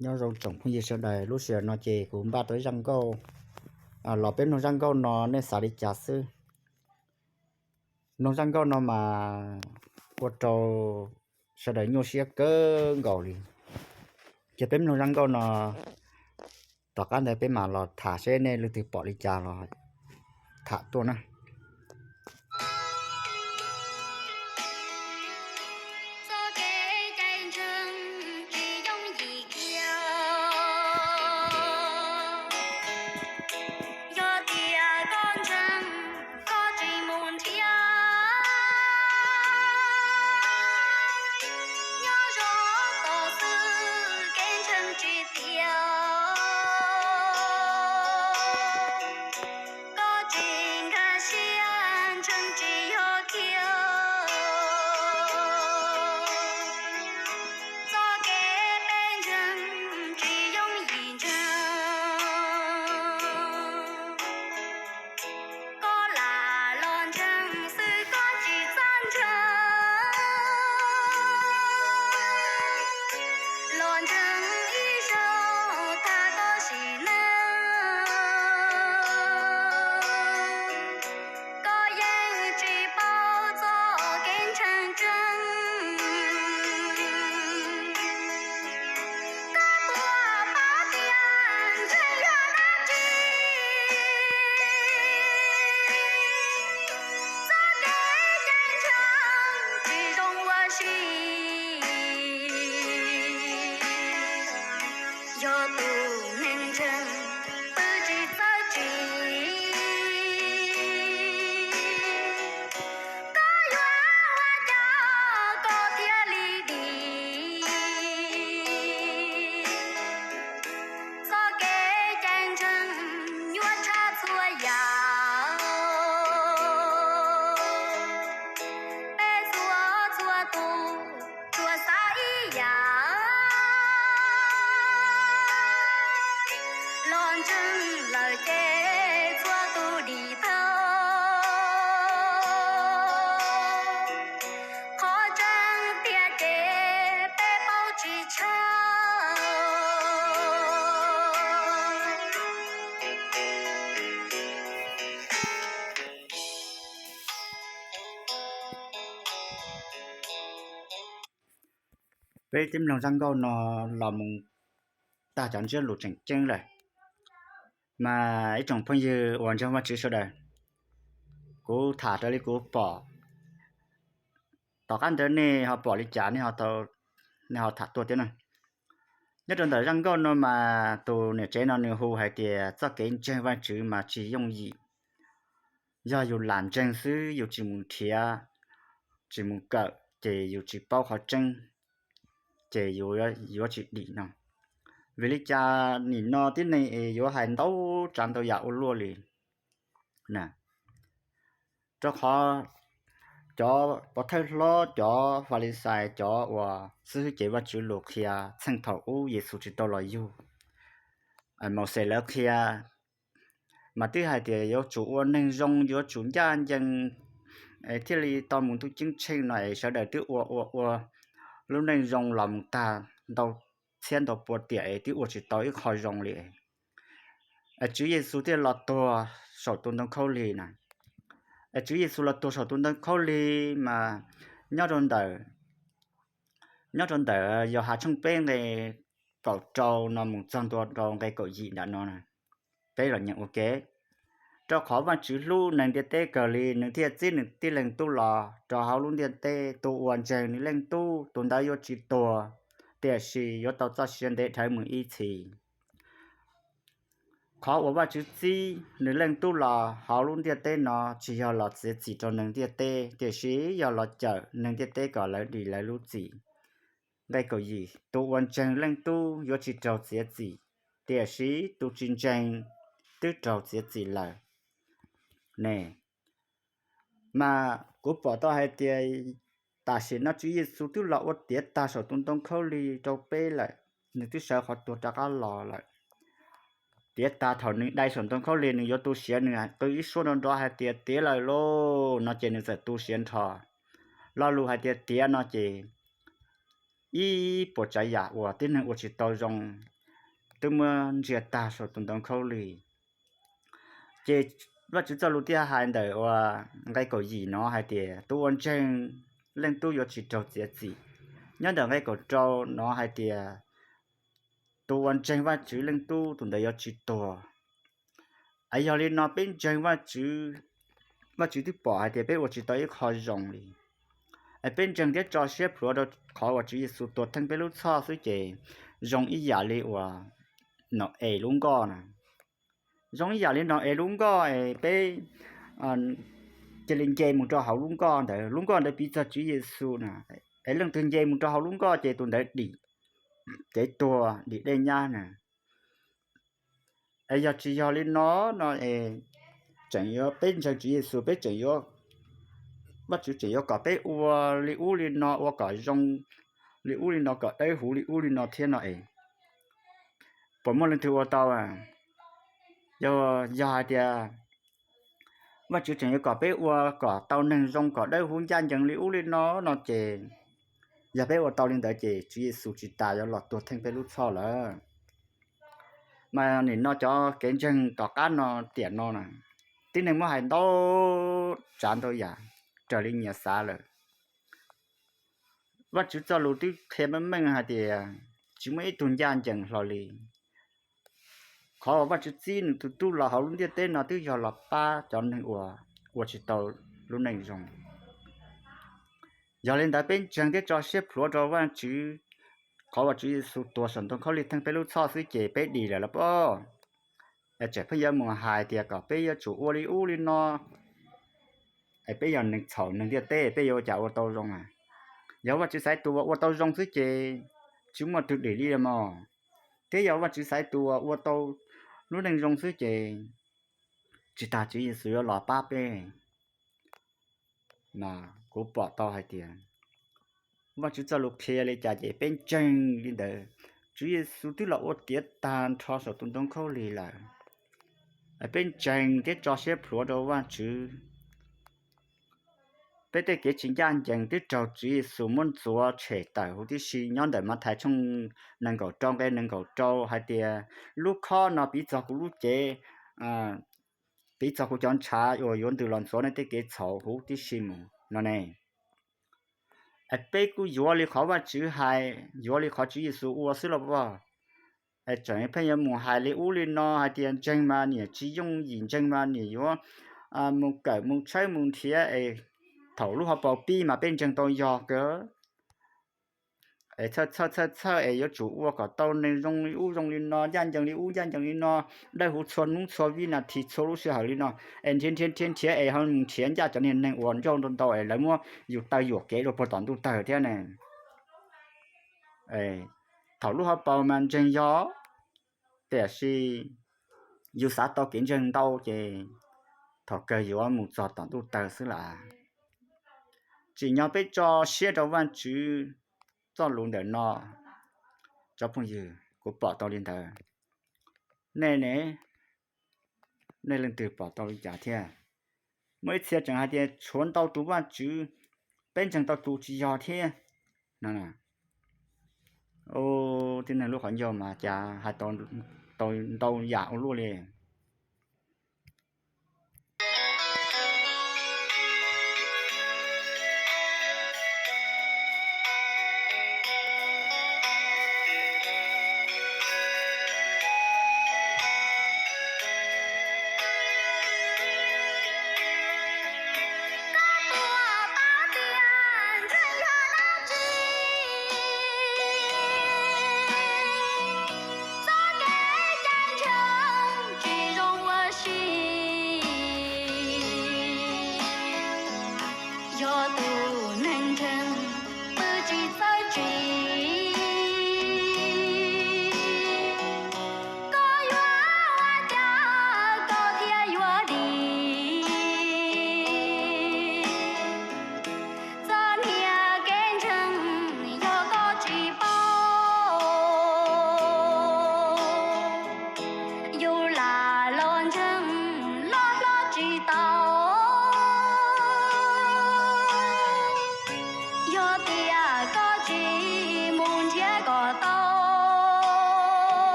Nyob zoo tsoom phooj ywg sawv daws, lub sij hawm no ces kuv npaj tau zaj nkauj los peb mloog zaj nkauj no nej xav li cas xwb. Mloog zaj nkauj no mas ua rau sawv daws nyuaj siab kawg nkaus li. Ces peb mloog zaj nkauj no, tom qab ntawd peb mam los tham seb nej leej twg pom li cas los tham tuaj na. Txoj kev cai ntseeg tsis yooj yim kiag. Yog tias koj ntseeg, koj tsis mus nrhiav, nyob zoo tos xwb kev ntseeg tsis tiav. Koj tsis nkag siab ntseeg tsis yog kiag. Txoj kev peb ntseeg tsis yooj yim ntseeg. Koj lam los ntseeg xwb koj tsis txhob ntseeg, los ntseeg ib zaug tag koj sim neej. Koj yeej tsis paub txoj kev ntseeg tseeb. Koj puas paub tias ntseeg yog dab tsi? Txoj kev cai ntseeg tsis zoo ua si. Yog tus neeg ntseeg twb tsis txawj tsim, koj yuav ua cas koj thiaj li dim? Txoj kev cai ntseeg nyuaj tshaj txhua yam. Peb txhua txhua tus tsuas xav ib yam, los ntseeg lawm ces txhua tus dim tau. Qhov tseeb tiag ces peb paub tsis tshaj. Peb twb mloog zaj nkauj no los mus tag cov ntsiab lus tseem ceeb lawm, mas ib tsoom phooj ywg uas ntseeg Vajtswv sawv daws, kuv tham raws li kuv pom, tom qab ntawd nej ho pom li cas, nej ho tham tuaj thiab na. Nyob rau ntawm zaj nkauj no mas tus niam tsev no nws hu hais tias txoj kev ntseeg Vajtswv mas tsis yooj yim. Yog yus lam ntseeg xwb, yus tsis mus nrhiav, tsis mus kawm, ces yus tsis paub qhov tseeb, ces yus yuav tsis dim no. Vim li cas nim no tib neeg es yuav hais ntau tsav ntau yam ua luaj li na? Rau qhov cov pov thawj hlob, cov Falixais, cov uas xib hwb cev Vajtswv lus qhia txheej thaum ub Yexus tsis tau los yug, Mauxes lawv qhia mas twb hais tias yuav tsum ua neeg zoo, yuav tsum ncaj ncees thiaj li tau mus ntuj ceeb tsheej no es sawv daws twb ua ua ua lub neej zoo los mus tag ntau txhiab ntau pua tiam es twb ua tsis tau ib qho zoo li. Tswv Yexus thiaj los tuag saum tus ntoo khaub lig na. Tswv Yexus los tuag saum tus ntoo khaub lig mas nyob rau ntawm, nyob rau ntawm Yauhas tshooj peb nqe kaum rau no mus txog ntua rau nqe kaum yim ntawm no, peb los nyeem ua ke. Rau qhov Vajtswv hlub neeg ntiaj teb kawg li, nws thiaj txib nws tib leeg tub los rau hauv lub ntiaj teb. Tus uas ntseeg nws leej tub, tus ntawd yuav tsis tuag, tiam sis yuav tau txoj sia ntev dhawv mus ib txhis. Qhov uas Vajtswv txib nws leej tub los hauv lub ntiaj teb no tsis yog los txiav txim rau neeg ntiaj teb, tiam sis yog los cawm neeg ntiaj teb kom lawv dim lawv lub txim. Nqe kaum yim, tus uas ntseeg leej tub yuav tsis raug txiav txim, tiam sis tus tsis ntseeg twb raug txiav txim lawm ne. Mas kuv pom tau hais tias tam sim no Tswv Yexus twb los ua tiav tag saum tus ntoo khaub lig rau peb lawm, nws twb sawv qhov tuag rov qab los lawm. Tiav tag thaum nws dai saum ntoo khaub lig, nws yuav tu siav, nws qw ib suab nrov nrov hais tias tiav lawm lauj no ces nws txawm tu siav nrho. Lo lus hais tias tiav no ces ib puas tsav yam uas tib neeg ua tsis tau zoo twb muab ntsia tag saum tus ntoo khaub lig. Ces Vajtswv txoj lus thiaj hais ntawm uas nqe kaum yim no hais tias tus uas ntseeg leej tub yuav tsis raug txiav txim. Nyob ntawm nqe kaum rau no hais tias tus uas ntseeg Vajtswv leej tub tus ntawd yuav tsis tuag. Es yog li no peb ntseeg Vajtswv, Vajtswv twb pom hais tias peb ua tsis tau ib qho zoo li. Es peb ntseeg thiab tso siab plhuav rau qhov uas Tswv Yexus tuag theej peb lub txhoj xwb ces zoo ib yam li uas Nau-es lub nkoj na. Zoo ib yam li Nau-es lub nkoj es peb cia li nce mus rau hauv lub nkoj ntawd, lub nkoj ntawd piv txog Tswv Yexus na. Es leej twg nce mus rau hauv lub nkoj ces tus ntawd dim kev tuag, dim dej nyab na. Es yog tsis yog li no, no es tseem yuav peb ntseeg Tswv Yexus peb tseem yuav, Vajtswv tseem yuav kom peb ua li ub li no, ua kom zoo li ub li no, kom dawb huv li ub li no thiab no es puas muaj leej twg ua tau? Yog, yog hais tias Vajtswv tseem yuav kom peb ua kom tau neeg zoo, kom dawb huv ncaj ncees li ub li no no ces, yog peb ua tau li ntawd ces Tswv Yexus tsis tas yuav los tuag theej peb lub txhoj lawm. Mas nim no cov kev ntseeg tom qab no tiam no na, tib neeg muab hais ntau tsav ntau yam raws li nyias xav lawm. Vajtswv txoj lus twb qhia meej meej hais tias tsis muaj ib tug ncaj ncees hlo li. Qhov uas Vajtswv txib nws tus tub los hauv lub ntiaj teb no twb yog los pab cov neeg uas ua tsis tau lub neej zoo. Yog li ntawd peb ntseeg thiab tso siab plhuav rau Vajtswv, qhov uas Tswv Yexus tuag saum ntoo khaub lig theej peb lub txhoj xwb ces peb dim lawm los pob. Es tseem pheej yuav mus hais tias kom peb yuav tsum ua li ub li no, es peb yog neeg txhaum neeg ntiaj teb peb yuav ua cas ua tau zoo a? Yog Vajtswv xaiv tus uas ua tau zoo xwb ces tsis muaj twg dim li mog. Thiab yog Vajtswv xaiv tus uas ua tau lub neej zoo xwb ces tsis tas Tswv Yexus yuav los pab peb. Mas kuv pom tau hais tias Vajtswv txoj lus qhia li cas ces peb ntseeg li ntawd. Tswv Yexus twb los ua tiav tag nrho saum tus ntoo khaub lig lawm. Peb ntseeg thiab tso siab plhuav rau Vajtswv. Peb tej kev tsis ncaj ncees twb raug Tswv Yexus muab ntxuav tshem tawm huv tib si. Nyob ntawm Mathais tshooj nees nkaum rau nqe nees nkaum rau hais tias, lub khob no piv txog kuv lub cev, piv txog kuv cov ntshav uas yuav ntws los ntxuav nej tej kev txhaum huv tib si mus no ne. Es peb kuj yuav li qhov Vajtswv hais, yuav li qhov Tswv Yexus ua xwb los as? Es tseem pheej yuav mus hais li ub li no hais tias ntseeg mas niam tsis yooj yim, ntseeg mas niam yuav mus kawm mus tshawb mus nrhiav es thaum lub hauv paus pib mas peb ntseeg tau yog kawg. Es txhawj txhawj txhawj txhawj es yuav tsum ua kom tau neeg zoo li ub zoo li no, ncaj ncees li ub ncaj ncees li no, dawb huv txhua hnub txhua vib nas this txhua lub sij hawm li no. Es nrhiav nrhiav nrhiav nrhiav es ho mus nrhiav ncaj cov niag neeg uas ncauj ntau ntau es lawv muab yus taw yuam kev rau puag tom ntuj tawg thiab ne. Thaum lub hauv paus mas ntseeg yog, tiam sis yus xav tau kev ntseeg ntau ces thaum kawg yuav mus txog tom ntuj tawg xwb lawm. Tsim nyog peb tso siab rau Vajtswv txoj lus ntawm no. Cov phooj ywg, kuv pom tau li ntawd. Nej ne, nej leej twg pom tau li cas thiab? Muaj ib txhia tseem hais tias tshuav ntau tus Vajtswv, peb ntseeg tau tus tsis yog thiab no. Tib neeg lub qhov ncauj mas cas hais tau ntau yam ua luaj li.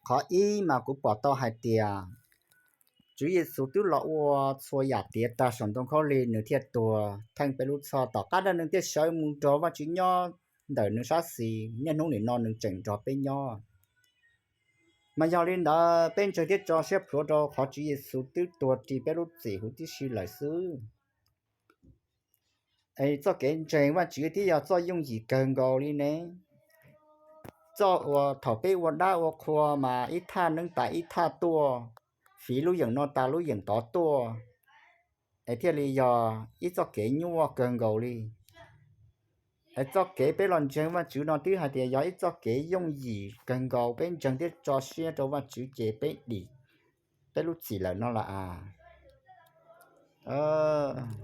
Qhov ib mas kuv pom tau hais tias Tswv Yexus twb los ua txhua yam tiav tag saum ntoo khaub lig nws thiaj tuag theej peb lub txhoj, tom qab ntawd nws thiaj sawv mus nrog Vajtswv nyob ntawm nws sab xis, niaj hnub nim no nws tseem nrog peb nyob. Mas yog li ntawd peb ntseeg thiab tso siab plhuav rau qhov Tswv Yexus twb tuag ris peb lub txim huv tib si lawm xwb. Es txoj kev ntseeg Vajtswv thiab yog txoj yooj yim kawg nkaus li ne. Txoj uas thaum peb ua dab ua qhua mas ib thaj neeb tas ib thaj tuaj, fiv lub yeem no tas lub yeem tod tuaj, es thiaj li yog ib txoj kev nyuaj kawg nkaus li. Es txoj kev peb los ntseeg Vajtswv no twb hais tias yog ib txoj kev yooj yim kawg nkaus, peb ntseeg thiab tso siab rau Vajtswv ces peb dim peb lub txim lawm no las as.